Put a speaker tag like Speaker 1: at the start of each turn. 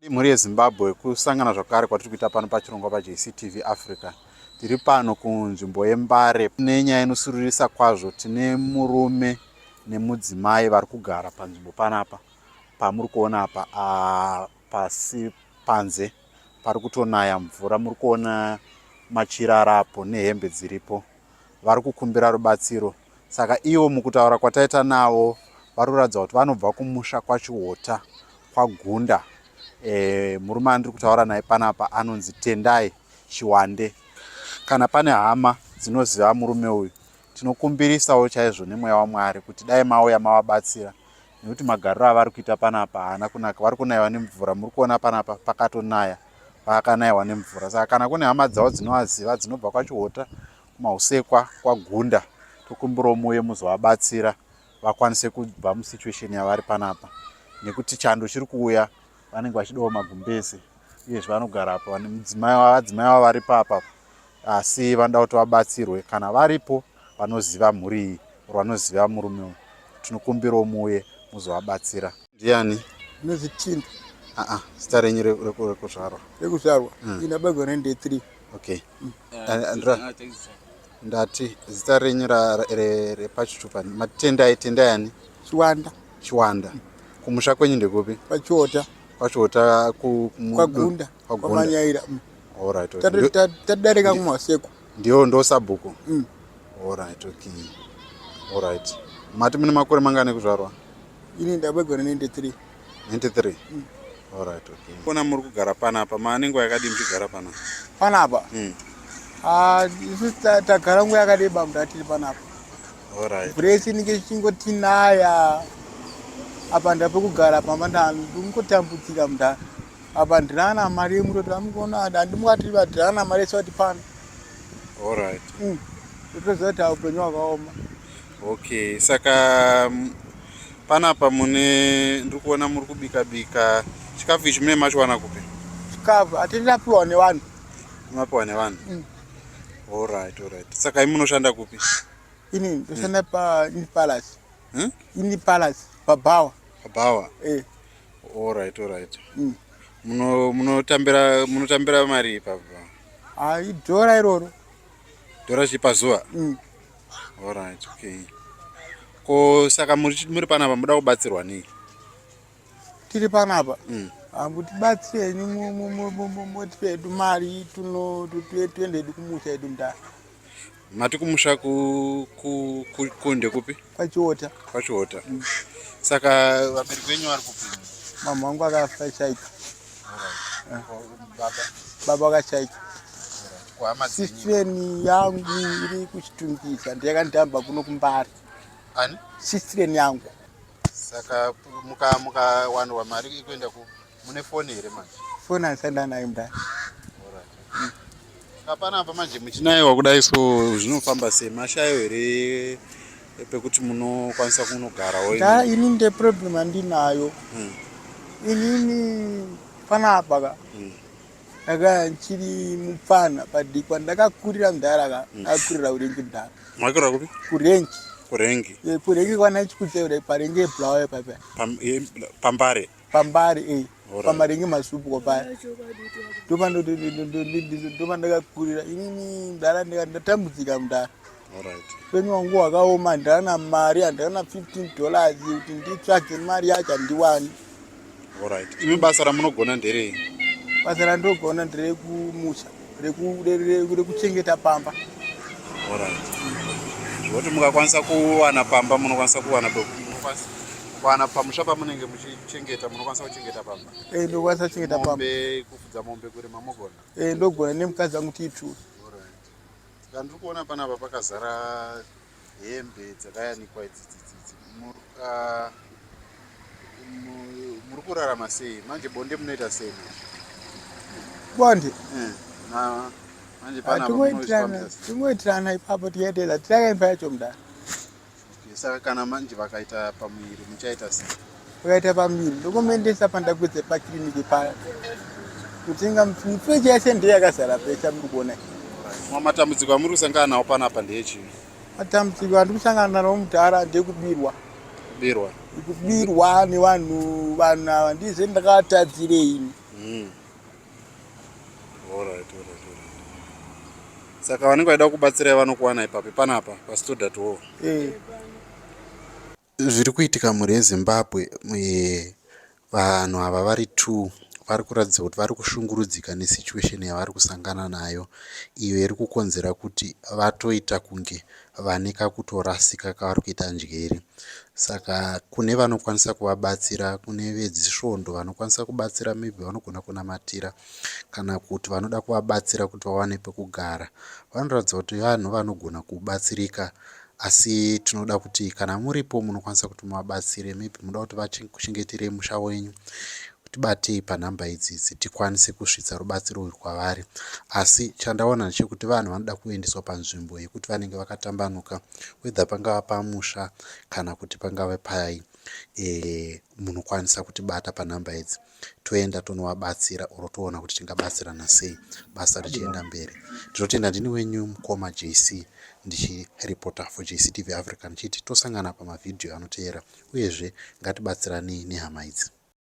Speaker 1: Mhuri yeZimbabwe, kusangana zvakare kwatiri kuita pano pachirongwa paJCTV Africa. Tiri pano kunzvimbo yeMbare nenyaya inosururirisa kwazvo. Tine murume nemudzimai vari kugara panzvimbo panapa pamuri kuona apa pasi panze pari kutonaya mvura. Muri kuona machira arapo nehembe dziripo. Vari kukumbira rubatsiro. Saka ivo mukutaura kwataita navo vari kuratidza kuti vanobva kumusha kwaChihota kwaGunda. E, murume andiri kutaura naye panapa anonzi Tendai Chiwande. Kana pane hama dzinoziva murume uyu tinokumbirisawo chaizvo nemweya waMwari kuti dai mauya mavabatsira nekuti magariro avari kuita panapa haana kunaka. Vari kunaiwa nemvura, muri kuona panapa pakatonaya, pakanaiwa nemvura. Saka kana kune hama dzavo dzinovaziva dzinobva kwaChihota kumahusekwa kwaGunda tokumbirawo muuye muzovabatsira vakwanise kubva musituation yavari panapa nekuti chando chiri kuuya vanenge vachidawo magumbeze uyezve vanogara apa vadzimai vavo varipo apa asi vanoda kuti vabatsirwe kana varipo vanoziva mhuri iyi or vanoziva murume uyu tinokumbirawo muuye muzovabatsira. Ndiani?
Speaker 2: Ndinonzi Tindo.
Speaker 1: Aa, zita renyu rekuzvarwa?
Speaker 2: Rekuzvarwa. Ina bagwa 93.
Speaker 1: Okay. Ndati zita renyu repachitupa matendai tendai ani?
Speaker 2: Chiwanda.
Speaker 1: Chiwanda. Kumusha kwenyu ndekupi?
Speaker 2: Pachiota.
Speaker 1: Pachiota
Speaker 2: ku Kwagunda.
Speaker 1: Kwamanyaira.
Speaker 2: All right. Tadarika kumaseko.
Speaker 1: Ndiyo ndo sabhuku. All right, okay. All right. Mati mune makore mangani kuzvarwa?
Speaker 2: Ini ndabegwa 93.
Speaker 1: 93? All right, okay. Kona muri kugara panapa, maane nguva yakadii muchigara panapa?
Speaker 2: Panapa? Ah, isu tagara nguva yakareba mndu atiri panapa.
Speaker 1: All right.
Speaker 2: Mvura yese inenge ichingotinaya. Apa ndapekugara pamba ndingotambudzika mndu. Apa ndirana mari yemuroti amukuona handimukati ndirana mari yese vati pano.
Speaker 1: All right.
Speaker 2: Ndotoziva kuti upenyu hwakaoma.
Speaker 1: Okay, saka panapa mune ndiri kuona muri kubika bika chikafu ichi mune machiwana kupi?
Speaker 2: Chikafu hatinapiwa nevanhu.
Speaker 1: Mapiwa nevanhu? All right, all right. Saka imi munoshanda kupi?
Speaker 2: Ini ndoshanda pa Inn Palace. Inn Palace pabhawa.
Speaker 1: Pabhawa?
Speaker 2: Eh.
Speaker 1: All right, all right. Munotambira munotambira mari pabhawa?
Speaker 2: Ah, idhora iroro.
Speaker 1: Dhora chi pazuva? All right, okay. Ko saka muri panapa muda kubatsirwa nei?
Speaker 2: Tiri panapa. Mutibatsireni motipe hedu mari tuende hedu kumusha hedu mudhara.
Speaker 1: Mati kumusha ndekupi?
Speaker 2: Kwachiota.
Speaker 1: Kwachiota. Saka vabereki venyu vari kupi?
Speaker 2: Mama wangu akafa shaika.
Speaker 1: Baba.
Speaker 2: Baba vakashaika.
Speaker 1: Kuhama dzenyu?
Speaker 2: Sistreni yangu iri kuchitungisa ndiyakandihamba kuno kuMbare.
Speaker 1: Ani?
Speaker 2: Sistreni yangu.
Speaker 1: Saka mukawanirwa mari ikuenda ku mune foni here manje?
Speaker 2: Foni handisati nayo mudhara.
Speaker 1: Saka panapa manje muchinaiwa kudai so zvinofamba sei? Mashayo here pekuti munokwanisa kunogarawo?
Speaker 2: Mudhara ini nde problem yandinayo. Inini panapa ka. Ndakaya ndichiri mupfana padikwa ndakakurira mudhara ka. Ndakakurira kurengi mudhara.
Speaker 1: Mwakurira kupi?
Speaker 2: Kurengi.
Speaker 1: Kurengi.
Speaker 2: Kurengi kwana chikutseura parengi yebulawayo papa.
Speaker 1: Pambare.
Speaker 2: Pambare eh. Pamarengi masupu kwapaya. Ndopandakakurira inini mudhara ndatambudzika mudhara. Upenyu hwangu hwakaoma, handina mari, handina $15 kuti nditsvage mari yacho handiwani.
Speaker 1: All right. Imi basa ramunogona nderei?
Speaker 2: Basa randogona nderekumusha, rekuchengeta pamba.
Speaker 1: All right. Zvekuti mukakwanisa kuwana pamba munokwanisa kuwana kuwana pamusha pamunenge muchichengeta munokwanisa kuchengeta pamba.
Speaker 2: Eh, ndokwanisa kuchengeta pamba.
Speaker 1: Mombe, kufudza mombe, kurima mogona.
Speaker 2: Eh, ndogona nemukadzi wangu tiitu.
Speaker 1: All right. Saka ndiri kuona panapa pakazara hembe dzakayanikwa idzi idzi. Muri kurarama sei manje? Bonde munoita sei manje?
Speaker 2: Bonde?
Speaker 1: Manje panapa munozvifambisa sei?
Speaker 2: Tingoitirana ipapo tichaitedza takaimba yacho mudhara.
Speaker 1: Okay, saka kana manje vakaita pamuviri muchaita sei?
Speaker 2: Vakaita pamuviri ndokumendesa pandakwidze pakiriniki paya kutenga mifechi yese ndiyo yakazara pesha muri kuona.
Speaker 1: Mamwe matambudziko amuri kusangana nawo panapa ndeyechii?
Speaker 2: Matambudziko andiri kusangana nawo mudhara ndekubirwa.
Speaker 1: Kubirwa?
Speaker 2: Kubirwa nevanhu, vanhu ava ndize ndakatadzirei ini.
Speaker 1: Alright, alright, alright. Saka vanenge vaida kubatsirai vanokuwana ipapo panapa paStodart Hall.
Speaker 2: Eh.
Speaker 1: Zviri kuitika mhuri yeZimbabwe eh, vanhu ava vari two vari kuratidza kuti vari kushungurudzika nesituation yavari kusangana nayo iyo iri kukonzera kuti vatoita kunge vane kakutorasika kavari kuita njere. Saka kune vanokwanisa kuvabatsira, kune vedzisvondo vanokwanisa kubatsira maybe vanogona kunamatira kana kuti vanoda kuvabatsira kuti vawane pekugara. Vanoratidza kuti vanhu vanogona kubatsirika asi tinoda kuti kana muripo munokwanisa kuti muvabatsire maybe munoda kuti vakuchengeterei musha wenyu tibatei panhamba idzi idzi tikwanise kusvitsa rubatsiro urwu kwavari. Asi chandaona ndechekuti vanhu vanoda kuendeswa panzvimbo yekuti vanenge vakatambanuka whether pangava pamusha kana kuti pangave pai e, munokwanisa kutibata panhamba idzi toenda tonovabatsira or toona kuti tingabatsirana sei basa richienda mberi. Ndinotenda ndini wenyu mukoma JC ndichiripota for JCTV Africa ndichiti tosangana pamavhidhiyo anoteera uyezve ngatibatsiranei nehama idzi.